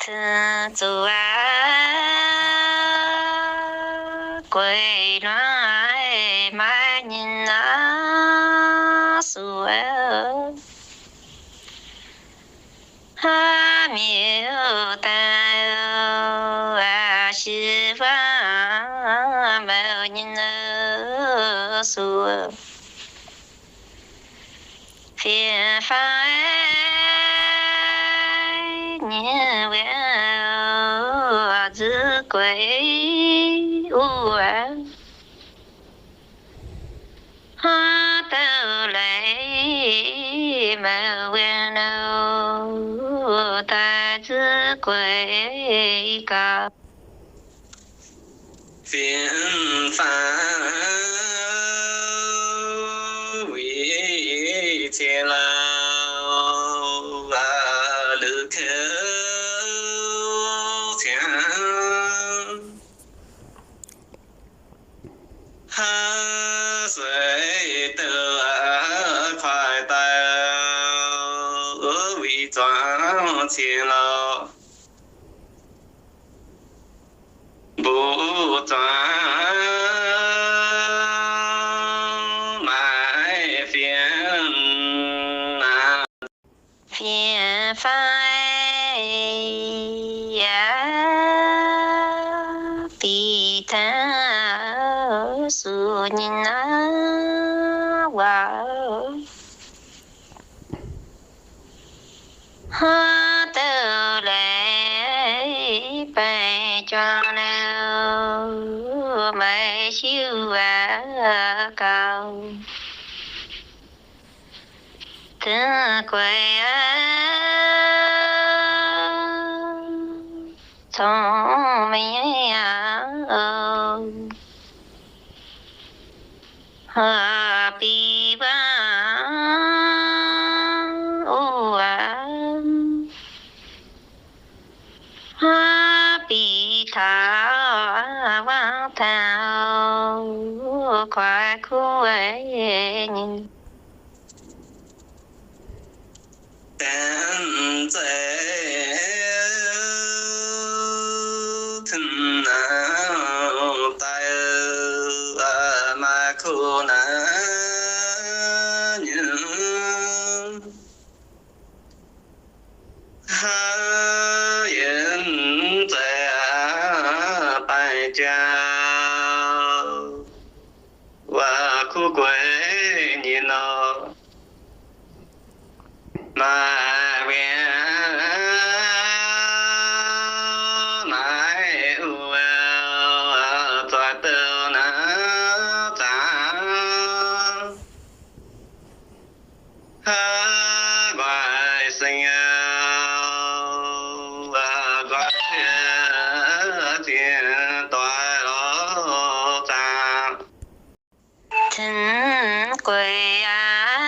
Daaih zuqc gueix luangx maiv nyinh naaiv suoz, miuc daaih shi faang mouc nyinh suoz. Fien faang nyei wuov nzuqc gueix wuov, haav douh leiz mouc wuov nouh daaih nzuqc gueix gauh. Fien faang wuic cien lauh, la'kuqv cien, haav seix douh kuaaiv daaih wuic zuangx cien lauh. Mbuo zuangx maaih fien aqv. Fien faang yaac bieqc taux suqv nyinh naaiv waac. Haav douh leiz baengh juang nouh maiv hiuv waac gauh. Daaih gueix aqv, cong-mengh aqv, bieqc waac wuov, bieqc taux waac taux kuaaiv kuv nyinh. Dangv zeiv tengx naaiv daaih maaih kuv naaiv nyinh, haav yienx zeiv baengh jaa waac kuv gueix nyinh nor. Maaih mienh naaiv wuov zoih douh naaiv zaangc, haav nqoi seng, nqoi ciev zinh doix lorz zaangc. Tengx gueix aqv,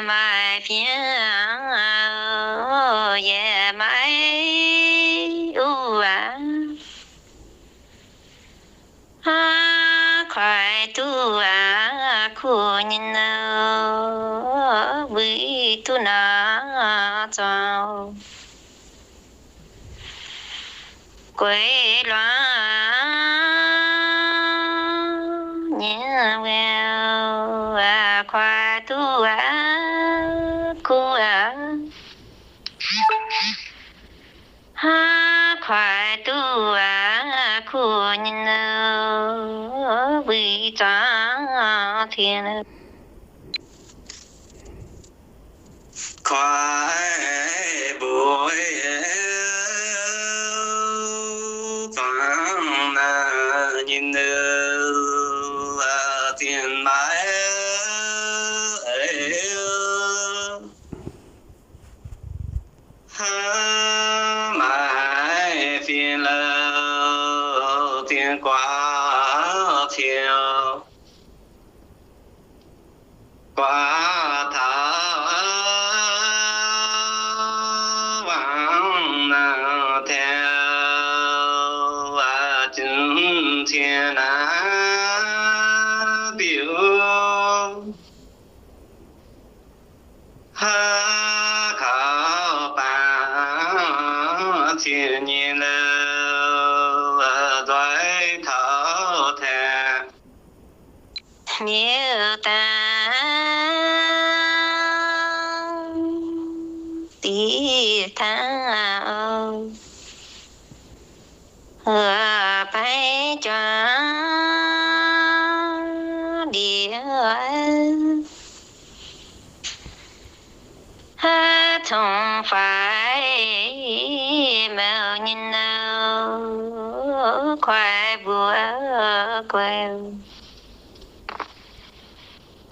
maaih fien yaac maiv wuov, haav kuaaiv duqv waac kuv nyinh, wuic duqv nor zuangx. Gueix luangc nyei wuov, kuaaiv duqv waac kuv, haav kuaaiv duqv waac kuv nyinh, wuic zuangx cien. Kuaaiv mbuo zuangx naaiv nyinh, zinh maaiz haav maaih fien lauh, zinh guaax cien guaax taux wangc naaiv taux zinh cien naaiv biux, haav kaux baamh Miuc-daaih diqc taux, baeng juangc ndiev, haav tongx faix mouc nyei nouh, kuaix mbuox gueix.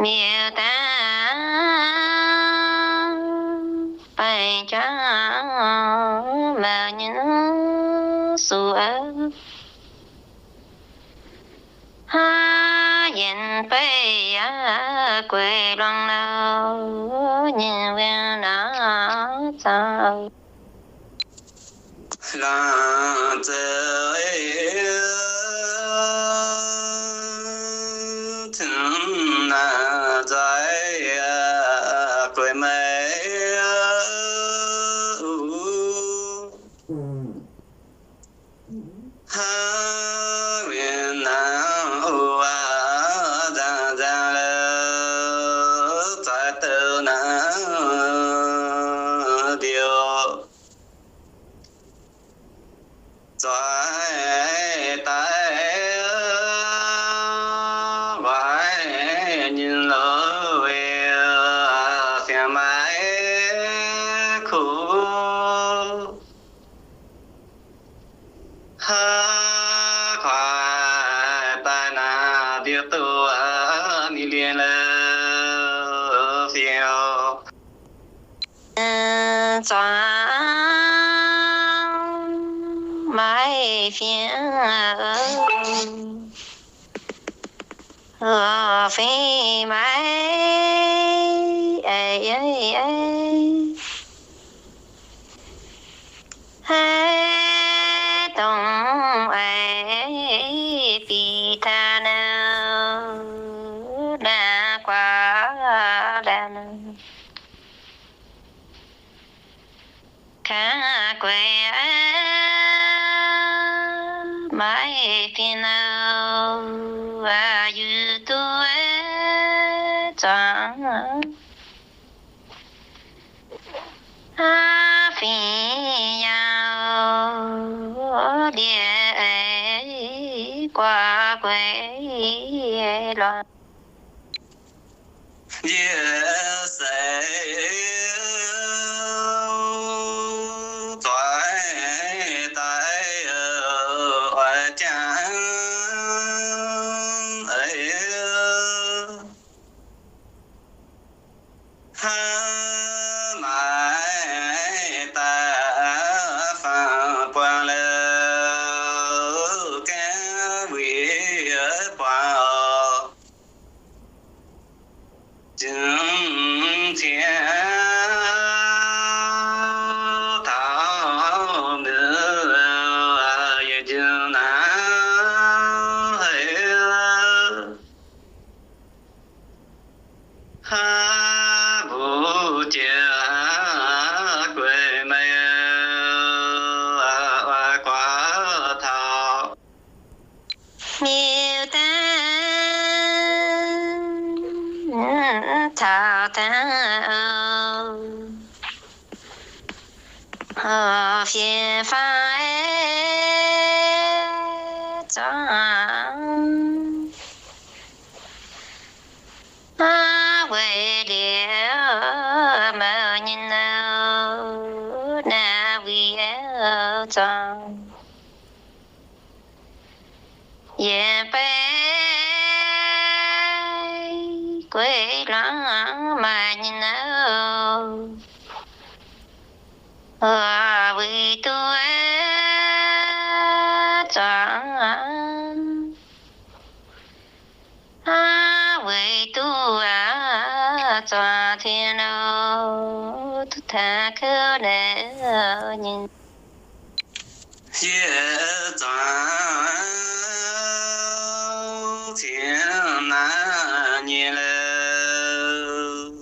Miuc-daaih baeng juangc mouc nyei suoqv, haav yienx beiv yaac gueix luangh nouh nyei win naaiv zaux. Laangz zeix cingx naaic nzaic gueix maiv uix, haav win naaiv uix nzangc nzangc lorqc, zaaix douh naaiv ndiouh. Zuangx daaih waaic nyei loz, fienx maiv kuv, haav kuaix daaih naaic ndiouh duqv ninh lienh lorqc, fienx. Zuangx maiv fienx, fingx maiv eix, haaix dongh eix bieqc taux nouh, naaiv guaax laanh kangv gueix maiv fienx nouh, yie duqv zuangx fingx yaac ndiev guaax gueix lorqc. Yie se zuangx daaih oix jangx eix, haav maaiz daaih fangx buangh lorqc, gaengh wuic buangh oc. Zinh cien taux muoz yie njiec naaiv haic, haav mbuo jiex gueix maiv oix guaax taux. Miuc-daaih taux daaih fienx faix zuangx weic ndiev mouc nyei nouh, naaiv wuic zuangx yietc beiv gueix lorngx maaih nyei nouh, wuic duqv zuangx, weic duqv zuangx cien nouh, duqv taux kouv naaiv nyei. Yie zuangx cien naaiv nyei lorqc,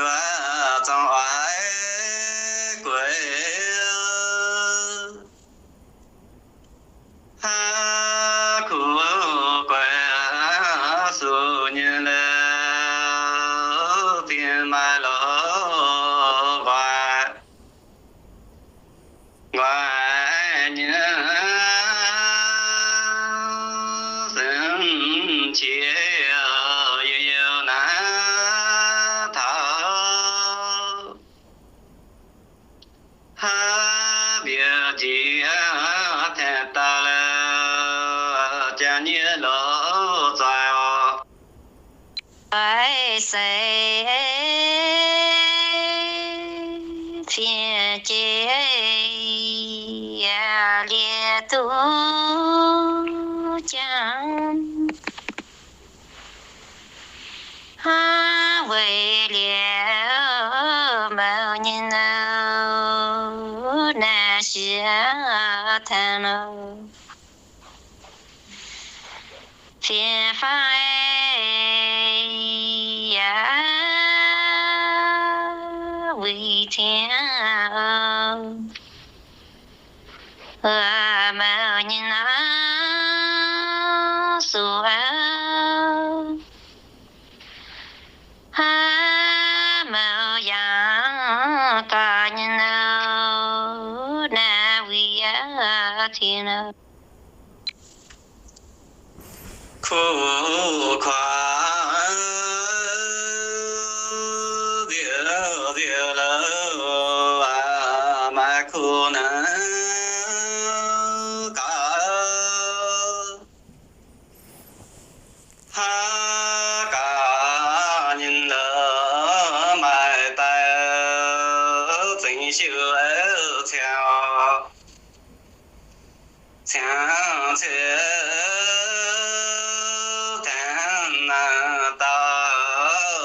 waac zuangx oix gueix, haav kuv gueix maaih lorz nqoi, nqoi nyei seng qiex youc naaiv taux. Haav mbiauz jiex tengx daaih la'jangx nyei lorz zoih oc. Oix seix fiev jiex liuz duqv jangx. Hnangv weic liuz mouc nyei nouh naaiv siex tengx, fiev fai yaac wuic cien mouc nyei nouh suqv. Hnangv mouc yaac gaax nyei nouh naaiv wuic cien kuv kuaaiv nziouv nziouv louc, maaih kuv naaiv gaax. Haav gaax nyei nouh maaih daaih zengx siou ciangx ciangx ciex tengx naaiv dauh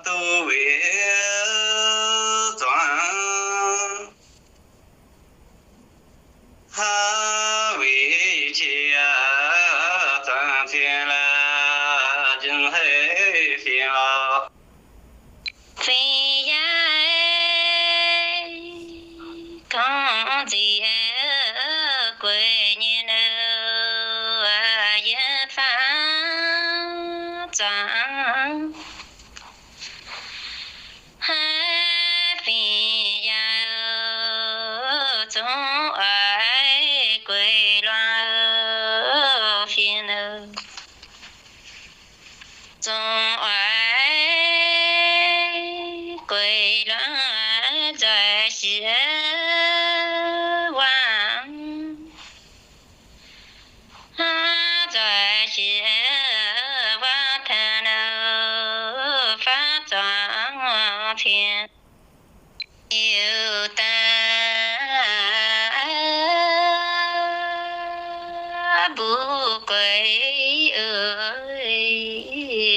duqv wuic zuangx. Haav wuic qiex zuangx cien la'jangx hei fiev lorz. Fiev yaac gorngv nziex gueix nyei nouh yiem faam zuangx. Haav fiev yaac zungv oix gueix luangh fiev nouh. Zungv oix gueix luangh nzoih siex waangc. Nzoih siex waangc tengx nouh faam zuangx cien. Liuz daaih mbuo gueix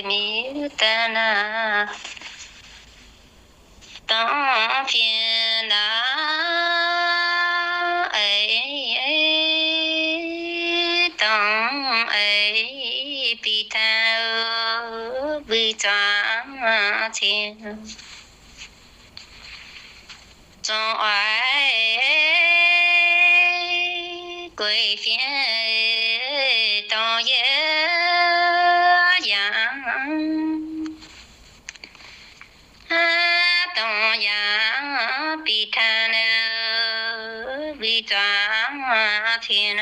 miuz daaih naaiv, dongh fiev naaiv eix, dongh eix bieqc taux mbuo zuangx cien. Zungv oix gueix fiev dongh yie yangh, dongh yangh bieqc taux mbuo zuangx cien.